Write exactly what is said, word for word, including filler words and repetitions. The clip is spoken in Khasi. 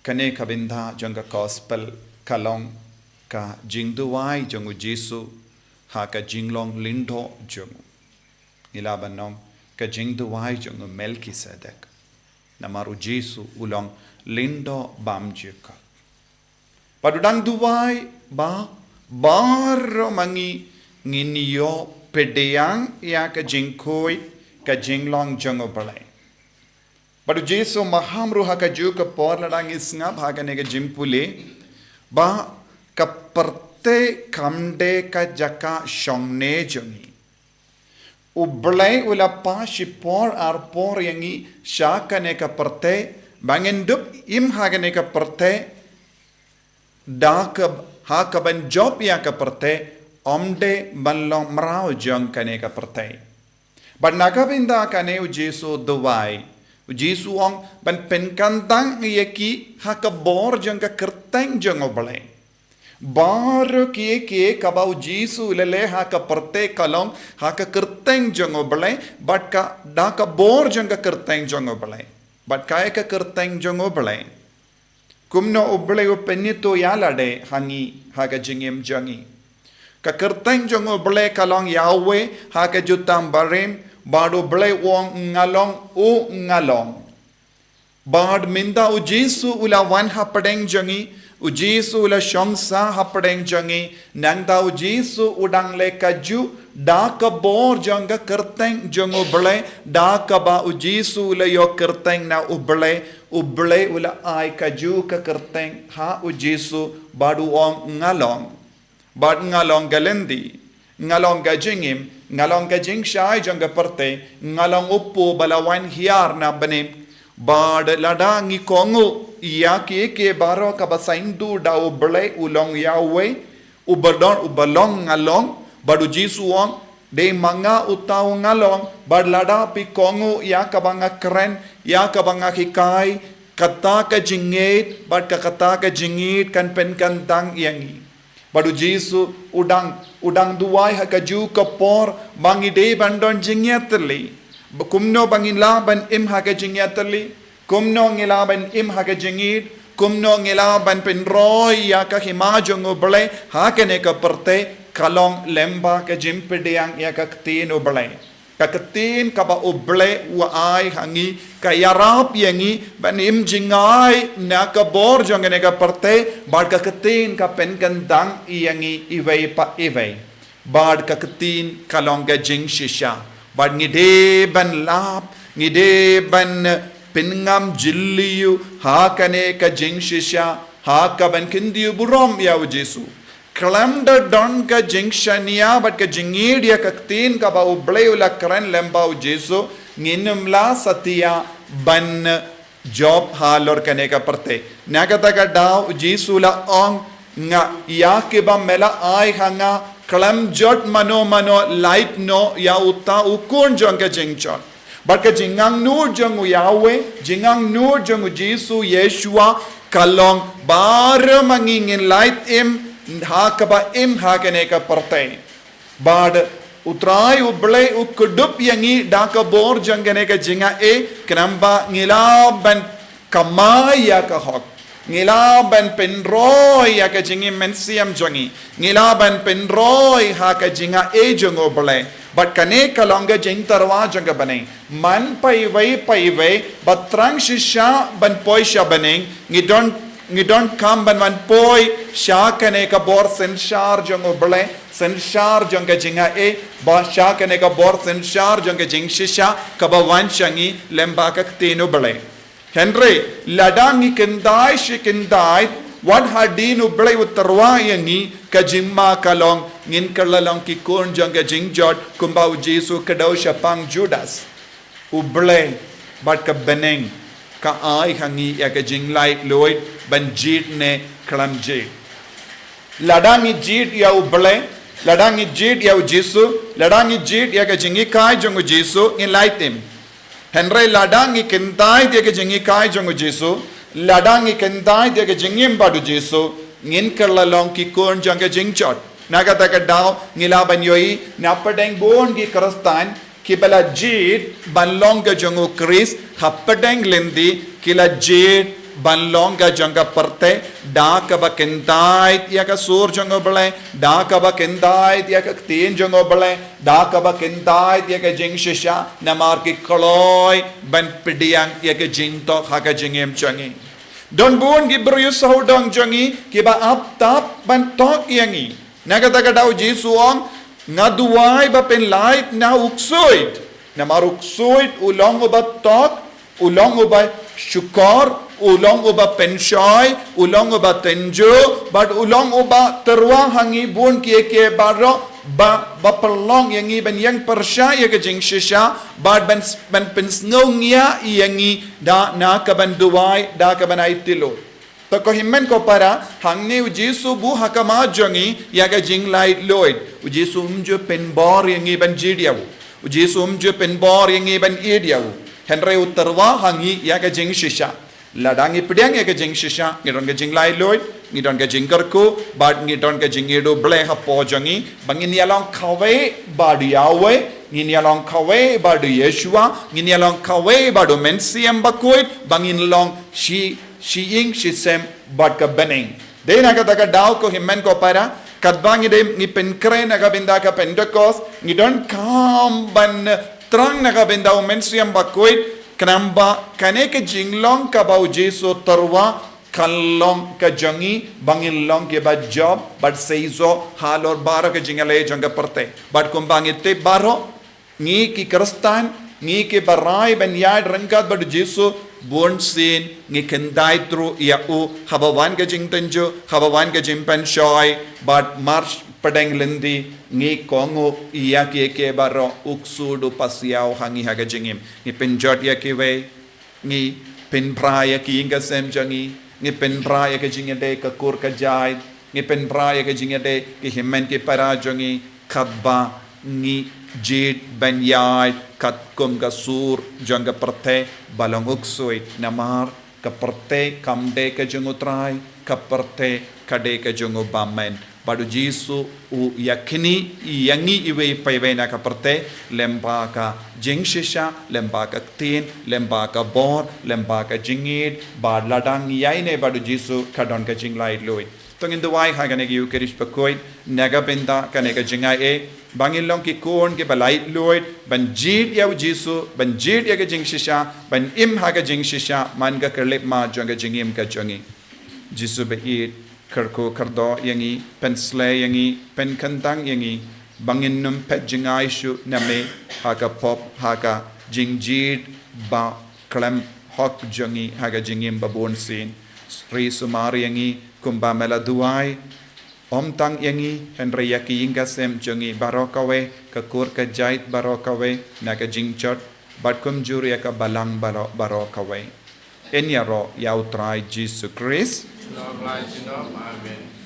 Kane ka bynta jong ka gospel ka long ka jingduwai jong u Jisu ha ka jinglong lyngdoh jong u. Ngi lah ban ong ka jingduwai jong u Melkisedek. Namar u Jisu u long lyngdoh bymjukut. Bad u dang duwai ba baroh ma ngi ngin ïoh pdiang ïa ka jingkhuid ka jinglong jong u Blei. Bad u Jisu maham ruh ha kajuh ka por lada ngi sngap ha kane ka jingpule ba ka pyrthei kam dei ka jaka shongne jong ngi. U Blei u la pah shipor arpor ïa ngi sha kane ka pyrthei ba ngin dup im ha kane ka pyrthei da ka ha kaban jop ïa ka pyrthei, ym dei ban long mraw jong kane ka pyrthei. Bad na ka bynta kane u Jisu duwai, u Jisu ong ban pynkyntang ïa ki ha ka bor jong ka kyrteng jong u Blei. Baroh kiei kiei kaba u Jisu u la leh ha ka pyrthei ka long ha ka kyrteng jong u Blei, bad ka da ka bor jong ka kyrteng jong u Blei. Bad kaei ka kyrteng jong u Blei? Kumno u Blei u pynithuh ïa lade ha ngi ha ka jingim jong ngi? Ka kyrteng jong u Blei ka long Yahweh ha ka jutang barim, bad u Blei u ong nga long, u nga long. Bad mynta u Jisu u la wan hapdeng jong ngi, u Jisu u la shong sah hapdeng jong ngi, nangta u Jisu u dang leh kajuh da ka bor jong ka kyrteng jong u Blei, da kaba u Jisu u la ïoh kyrteng na u Blei, u Blei u la ai kajuh ka kyrteng ha u Jisu, bad u ong nga long. Bad nga long ka lynti, nga long ka jingim, nga long ka jingshai jong ka pyrthei, nga long u kpu ba la wan hiar na bneng. Bad lada ngi kohnguh ïa kiei kiei baroh kaba saiñdur da u Blei u long Yahweh, u ba don, u ba long nga long, bad u Jisu u ong, dei ma nga uta u nga long, bad lada phi kohnguh ïa kaba nga kren, ïa kaba nga hikai, kata ka jingngeit, bad ka kata ka jingngeit kan pynkyntang ïa ngi. Bad u Jisu u dang, u dang duwai ha kajuh ka por ba ngi dei ban don jingïatylli. Ba kumno ba ngin lah ban im ha ka jingïatylli? Kumno ngi lah ban im ha ka jingngeit? Kumno ngi lah ban pynroi ïa ka hima jong u Blei ha kane ka pyrthei? Ka long lyngba ka jingpdiang ïa ka ktien u Blei. Ka ktien kaba u Blei u ai ha ngi ka ïarap ïa ngi ban im jngai na ka bor jong kane ka pyrthei, bad ka ktien ka pynkyntang ïa ngi iwei pa iwei. Bad ka ktien ka long ka jingshisha. Bad ngi dei ban lap, ngi dei ban pynngam jylliew ha kane ka jingshisha, ha kaban kyntiew burom ïa u Jisu. Khlem da don ka jingshaniah bad ka jingïeit ïa ka ktien kaba u Blei u la kren lyngba u Jisu, ngin ym lah satia ban jop halor kane ka pyrthei. Na kata ka daw u Jisu u la ong, nga ïa kiba me la ai ha nga, khlem jot mano mano lait noh ïa uta u khun jong ka jingjot. Bad ka jingangnud jong u Yahweh, jingangnud jong u Jisu Yeshua, ka long baroh ma ngi ngin lait im ha kaba im ha kane ka pyrthei. Bad u Trai u Blei u kdup ïa ngi da ka bor jong kane ka jingaiei, khnang ba ngi lah ban kamai ïa ka hok. Ngi lah ban pynroi ïa ka jingim mynsiem jong ngi. Ngi lah ban pynroi ha ka jingaiei jong u Blei. Bad kane ka long ka jingtyrwa jong ka bneng. Man paiwei paiwei, ba thrang shisha ban poi sha bneng, ngi don, ngi donkam ban wan poi sha kane ka bor synshar jong u Blei, synshar jong ka jingaiei, ba sha kane ka bor synshar jong ka jingshisha, kaba wan sha ngi lyngba ka ktien u Blei. Hynrei, lada ngi kyntait shi kyntait, wat hadien u Blei u tyrwa ïa ngi, ka jingma ka long, ngin kylla long ki khun jong ka jingjot, kumba u Jisu kdew shaphang Judas. U Blei, bad ka bneng, ka ai ha ngi ïa ka jinglaitluid, ban jied ne khlem jied. Lada ngi jied ïa u Blei, lada ngi jied ïa u Jisu, lada ngi jied ïa ka jinghikai jong u Jisu, ngin lait im. Hynrei lada ngi kyntait ïa ka jinghikai jong u Jisu, lada ngi kyntait ïa ka jingim bad u Jisu, ngin kylla long ki khun jong ka jingjot. Na kata ka daw, ngi lah ban ïohi, na pdeng bun ki Khristan, kiba la jied ban long ka jong u Khrist, hapdeng lynti, ki la jied ban long ka jong ka pyrthei, da kaba kyntait ïa ka sur jong U Blei, da kaba kyntait ïa ka ktien jong U Blei, da kaba kyntait ïa ka jingshisha, namar ki kloi ban pdiang ïa ka jingtok ha ka jingim jong ngi. Don bun ki briew sawdong jong ngi kiba ap tap ban tok ïa ngi. Na kata ka daw U Jisu u ong, nga duwai ba phin lait na u ksuid. Namar u ksuid u long uba tok, u long uba shukor, u long uba pynshoi, u long uba tynjuh, bad u long uba tyrwa ha ngi bun kiei kiei baroh, ba, ba pynlong ïa ngi ban ïeng pyrshah ïa ka jingshisha, bad ban, ban pynsngew ngiah ïa ngi da na ka ban duwai, da ka ban aiti lut. To ko hynmen ko para, hangne U Jisu u buh ha khmat jong ngi ïa ka jinglaitluid. U Jisu um ju pynbor ïa ngi ban jied ïa u. U Jisu um ju pynbor ïa ngi ban ïeit ïa u. Hynrei u tyrwa ha ngi ïa ka jingshisha. Lada ngi pdiang ïa ka jingshisha, ngi don ka jinglaitluid, ngi don ka jingkyrkhu, bad ngi don ka jingïeit U Blei hapoh jong ngi, ba ngin ïalong kawei bad Yahweh, ngin ïalong kawei bad Yeshua, ngin ïalong kawei bad U Mynsiem Bakhuid, ba ngin long shi, shi ïing shi sem bad ka bneng. Dei na kata ka daw ko hynmen ko para, katba ngi dei ngi pynkhreh na ka bynta ka Pentecost, ngi donkam ban thrang na ka bynta U Mynsiem Bakhuid, khnang ba kane ka jinglong kaba U Jisu u tyrwa kan long ka jong ngi, ba ngin long kiba jop bad seisoh halor baroh ka jingïaleh jong ka pyrthei. Bad kumba ngi tip baroh, ngi ki Khristan, ngi kiba rai ban ïaid ryngkat bad U Jisu, bunsien ngi kyntait ruh ïa u, haba wan ka jingtynjuh, haba wan ka jingpynshoi, bad mar pdeng lynti, ngi kohnguh ïa kiei kiei baroh, u ksuid u pasiaw ha ngi ha ka jingim. Ngi pynjot ïa kiwei, ngi pynphra ïa ki ïing ka sem jong ngi, ngi pynphra ïa ka jingïadei ka kur ka jait, ngi pynphra ïa ka jingïadei ki hynmen ki para jong ngi, katba ngi jied ban ïaid katkum ka sur jong ka pyrthei ba long u ksuid, namar ka pyrthei kam dei ka jong U Trai, ka pyrthei ka dei ka jong u bymman. Bad U Jisu u ïakhun ïa ngi iwei pa iwei na ka pyrthei, lyngba ka jingshisha, lyngba ka ktien, lyngba ka bor, lyngba ka jingïeit, bad lada ngi ïaineh bad U Jisu ka don ka jinglaitluid. To ngin duwai ha kane ka Eucharist bakhuid, na ka bynta kane ka jingaiei, ba ngin long ki khun kiba laitluid, ban jied ïa U Jisu, ban jied ïa ka jingshisha, ban im ha ka jingshisha, man ka khyllipmat jong ka jingim ka jong ngi. Jisu baieit, kyrkhu kyrdoh ïa ngi, pynsleh ïa ngi, pynkyntang ïa ngi, ba ngin nym phet jngai shuh na me, ha ka pop, ha ka jingjied bakhlem hok jong ngi, ha ka jingim ba bunsien. Ri sumar ïa ngi, kumba me la duwai, ym tang ïa ngi, hynrei ïa ki ïing ka sem jong ngi baroh kawei, ka kur ka jait baroh kawei, na ka jingjot, bad kumjuh ïa ka balang baroh, baroh kawei. Yn ïaroh ïa U Trai Jisu Khrist. Long lai jngoh, amen.